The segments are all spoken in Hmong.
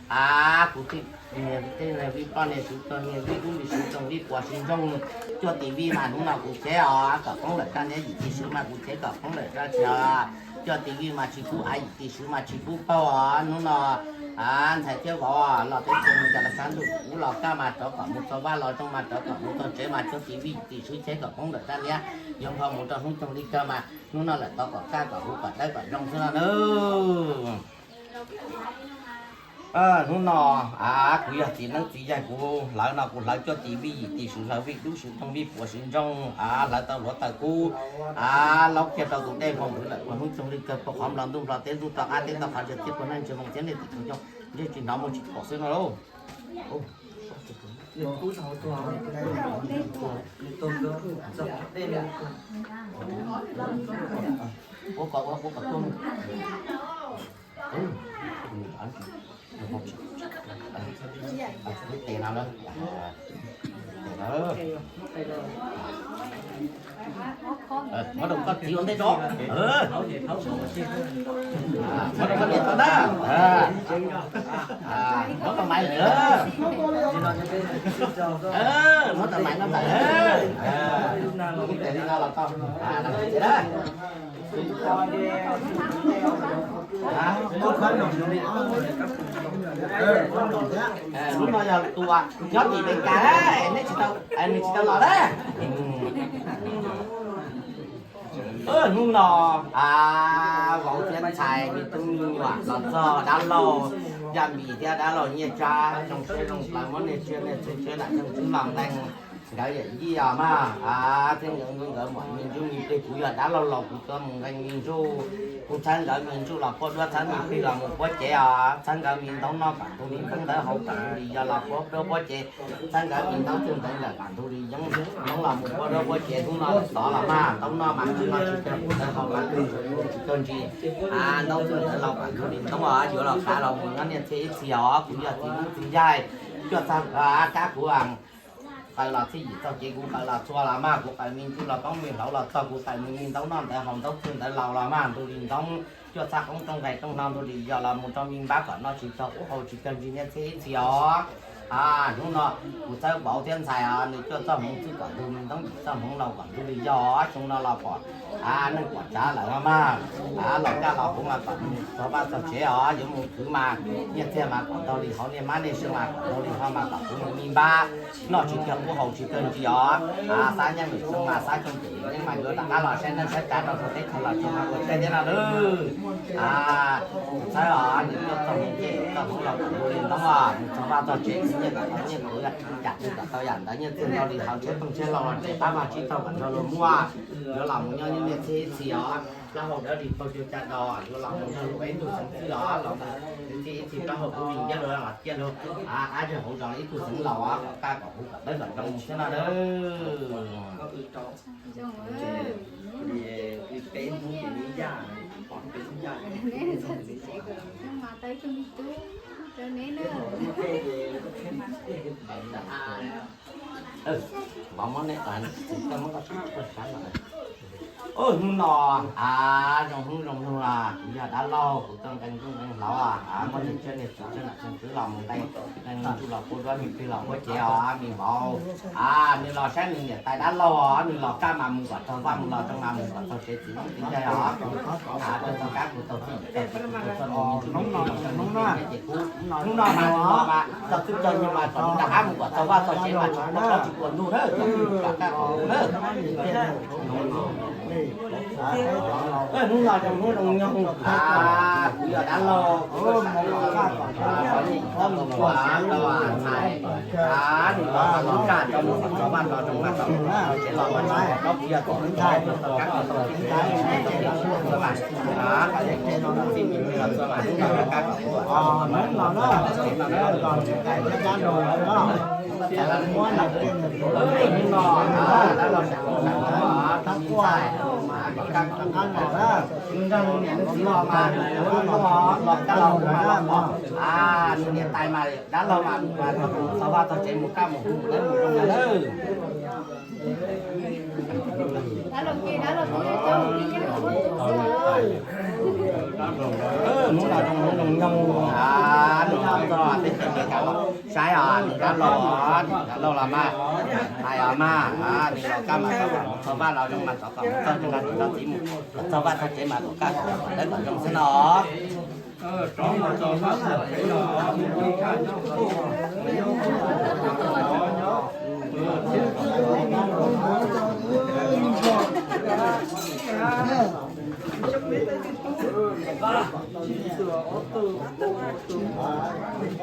Av, kuv tej niag vij poj niam sawv tag, niag vij dub vij sawv tag, vij puas sawv ntsoog, cuaj tim vij mas hnub no kuv cheb os kom poob lawm raj niab, yim tim swv mas kuv cheb kom poob lawm raj tshis, cuaj tim vij mas tsis pub av, yim tim swv mas tsis pub paug os. Hnub no ntxhais thiab vauv los teb chaws Amelikas los sab ntuj, kuv los kaj mas rov kom mus txog vaj los zoo mas rov kom mus txog tsev mas cuaj tim vij yim tim swv cheb kom poob lawm raj niab, yuav nphau mus rau hnub toog li kawg mas hnub no lawm tau kom kaj kom huv kom dawb kom zoo xwb no na. Hnub no kuv yog txiv neeb txiv yaig, kuv hlawv no kuv hlawv cuaj tim vij yim tim swv, hlawv vij dub sawv tag, vij puas sawv ntsoog, hlawv tau hluav taws kub, laub kiag rau tus dej npau npwv lawm puag hnub toog li kawg, puag qhov nplog ntuj nplog teb, ntuj toj qab teb toj qhov, ntseg tib puag neej ntseg moos txiab nej tim tug coo, ntsej tsis hnov muaj tsis pom xwb no lauj. Ua kom, ua kom tuaj. Tes no na. Tes no. Muab rau koj txiv ua ntej tso. Muab rau koj niam tso na. Muab tau maiv lawm. Muab tau maiv no ntawm. Tes li no los tau. Hnub no yog tus nyob tim Meskas, nws tsis tau los na. Hnub no vauv thiab ntxhais me tub me nyuam los txog dab laug Yaj Mis thiab dab laug Nyiaj Tsab zoo siab zoo plaws muab niag tsiaj niag txhu tshiab nram nroog Tswb Los Ntees, nkawd yawm yij os mas, thiab nkawd nkauj nkawd muam me ntsuj me plig, kuv yog dab laug laus kuv tuaj mus nqee me ntsuj, kuv txhawb nkawd me ntsuj los puab duab, txhawb me plig los mus puab cev os, txhawb nkawd me ntaub noj kom ntug li ntaub ntawv haus kom ntug li yos los puab duab puab cev, txhawb nkawd me ntaub txwg ntawv ntawm kom ntug li yeeb los mus puab duab puab cev. Hnub no lawm tod los mas ntaub noj mas tsis noj tsis kawg, ntaub haus mas tsis kawg ntsis, ntaub txwg ntawv los kom ntug li ntoob os, yuav los kav los mus nyob niaj txhia ib txhis os. Kuv yog txiv neeb txiv yaig, cuaj txhab kab kuv qaws los txhij yim txog cev, kuv qaws los txhua los mas, kuv qaws me ntsuj los poob me hlauv los txog, kuv qaws me me ntaub noj ntawv haus ntaub txwg ntawv laus los mas ntug li ntoob, cuaj txhab qoob rooj nqaij rooj hno ntug li yos los mus rau me npab kom noj tsis kawg ub haus tsis kawg ntsis niaj txhia ib txhis os. Hnub no kuv txhawb vauv thiab ntxhais os, nws cuaj txoj hmoov txwj kom ntug li ntoob, yim txoj hmoov laus kom ntug li yos, xyoo no los pom neej pom tsav lawm no mas, los kaj los huv mas kom mus txog vaj txog tsev os, yuav mus khwv mas nyiaj txiag mas kom ntau li hauv, niaj mab niaj suav mas kom ntau li hauv mas kom kuv mus me npab noj tsis kawg ub haus tsis kawg ntsis os. Xab nyeej lwm xyoo mas xab xyoo cem yeej mas yuav rov qab los saib neej saib tsav rau txhua teb chaws los txog mas ua tsaij thiab no lawm. Kuv txhawb os, nws cuaj txoj hmoov ces txoj hmoov laus kom ntug li ntoob os, mus txog vaj txog tsev nyiaj kom tau nyiaj khwv, yam twg kom tau yam ntawd, nyiaj txiag ntau li hauv, tshiab pheej tshiab laus los nres qab vaj tsib taug kom nrog luag muaj, yuav los mus nyob nyob niaj txhia ib txhis os. Plaub hau dawb ris paug cuab caj dos, yuav los mus nrog luag ib tug xeev xwb os, los mus niaj txhia ib txhis plaub hau dub ris ncaj luag los ciaj luag qab zog hauv zos ib tug xeev laus os, kom kaj kom huv kom dawb kom zoo mus xwb no lawm. Hnub no zoo hnub zoo nyoog, kuv yog dab laug, kuv tuaj nqee ntuj nqee hlauv, muab niag tsiaj niag txhu tshiab nram xyoo twb los mus nqee, nqee me ntsuj los puab duab, me plig los puab cev os, me vauv, nws los saib nws niam tais dab laug os, nws los kaj mas mus kom txog vaj, mus los zoo mas mus kom txog tsev, txiv neeb txiv yaig os. Kuv tau kab kuv tau txij tau txij kuv tau txoj me ntsuj me plig los rau nws ces kuv hnub no mas nws los mas txog twb txog nyoog mas kom nws rov qab mus kom txog vaj txog tsev mas tsis pua plaub tsis pua ntug na, kom kaj kom huv na. Hnub no zoo hnub zoo nyoog, kuv yog dab laug, kuv yog dab laug, kuv yog dab laug, kuv yog dab laug, nws los mas los kaj rau mus kom txog vaj los zoo mas kom txog tsev los mas tsis pua plaub, kuv yog tus ntxhais, kuv tau kab kuv tau txij tau txij txhua mas, txij me plig los txhua mas hnub no kaj kom huv kom txog vaj los zoo mas tsev no na. Hnub no dab laug sawv daws los mas kom kaj kom huv, nrog nws niam nws txiv los mas los kaj los huv mas los pom nws niam tais mas dab laug mas txog vaj txog tsev mus kaj mus huv mus dawb mus zoo lawm. Hnub no zoo hnub zoo nyoog a, Saib os, nws dab laug, nws dab laug los mas, hais os mas, nws los kab mas txog kom mus txog vaj los zoo mas txog kom mus txog zoo nrog niam nrog txiv mus, txog vaj txog tsev mas kom kaj kom kom dawb kom zoo xwb no.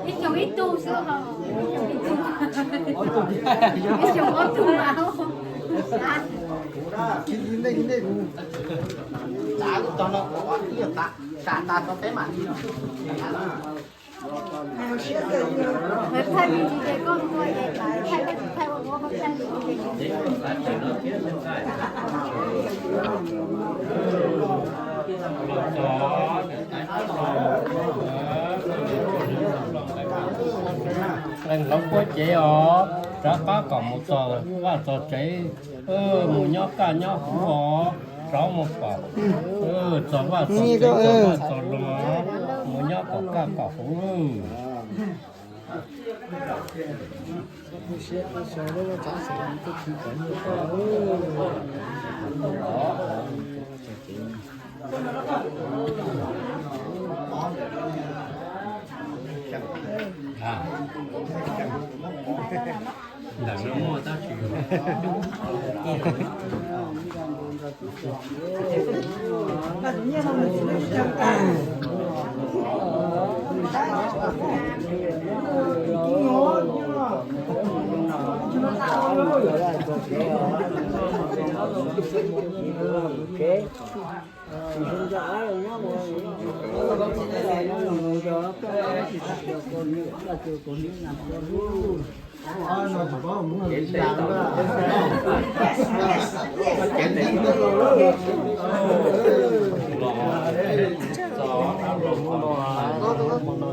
Ib xyoos ib tug xwb ho. Ib xyoos ob tug mas. Txav lub tog no ua ob tug tas, sam tas tau peb mam li. Thaij me ntsis ces koj ua, thaij, thaij ua ua koj thaij. Leej hlob Kuab cev os, rov qab kom mus txog vaj txog tsev, mus nyob kaj nyob huv os, rov mus kom txog vaj txog tsev, txog vaj txog loog, mus nyob kom kaj kom huv. Hnub no, hnub no, hnub no, hnub no,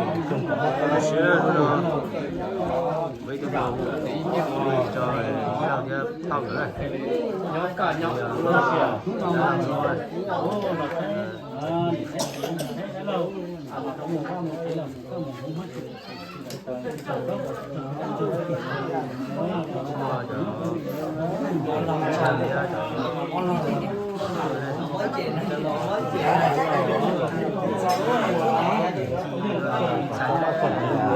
hnub no,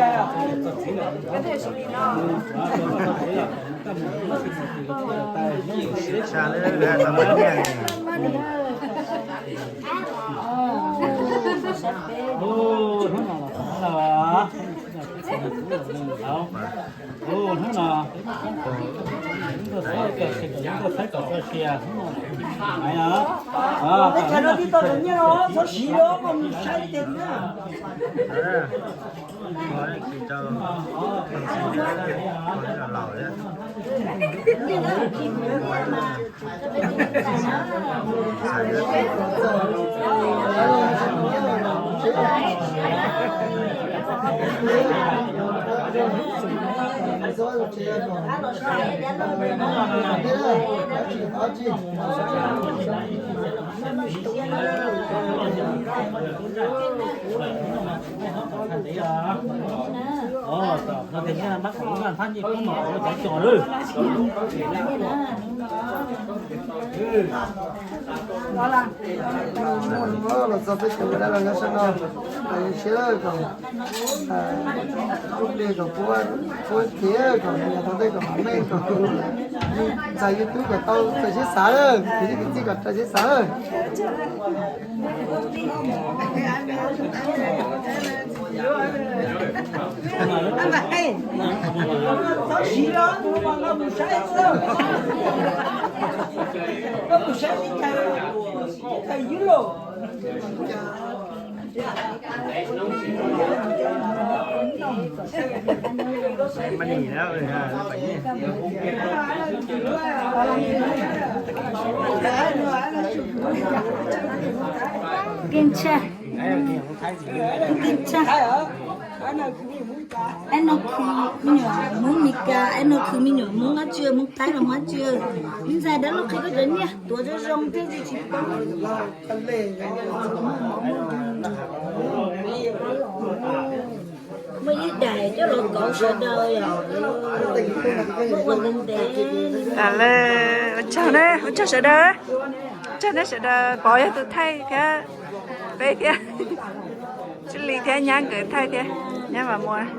hnub no, Los txog peb cov dab laug nyob sab no, siab kom lub plig kom puab, puab kiag kom nyias tau tej kom mam meej kom. Ntxhais YouTube kom tau txawj sib xav lawm, kwv tij kwv tij kom txawj sib xav lawm. Keej tshaj, keej tshaj. Ab no khwv me nyuam Hmoob Mes Kas, ab no khwv me nyuam Hmoob dab tsi, Hmoob Thaib los Hmoob dab tsi. Ib ntxhais dab laug qhia koj cov nyiaj tuav zoo zoo thiab tsis tsis paub. Muaj ib daim coj los kauv sawv daws yom. Muaj ua ntev ntev. Ua tsaug na, ua tsaug sawv daws. Ua tsaug nej sawv daws pom yog tus thaij thiab, peb thiab. Tsis Lis thiab nyab nkawd thaij thiab, nyab Vam Muas.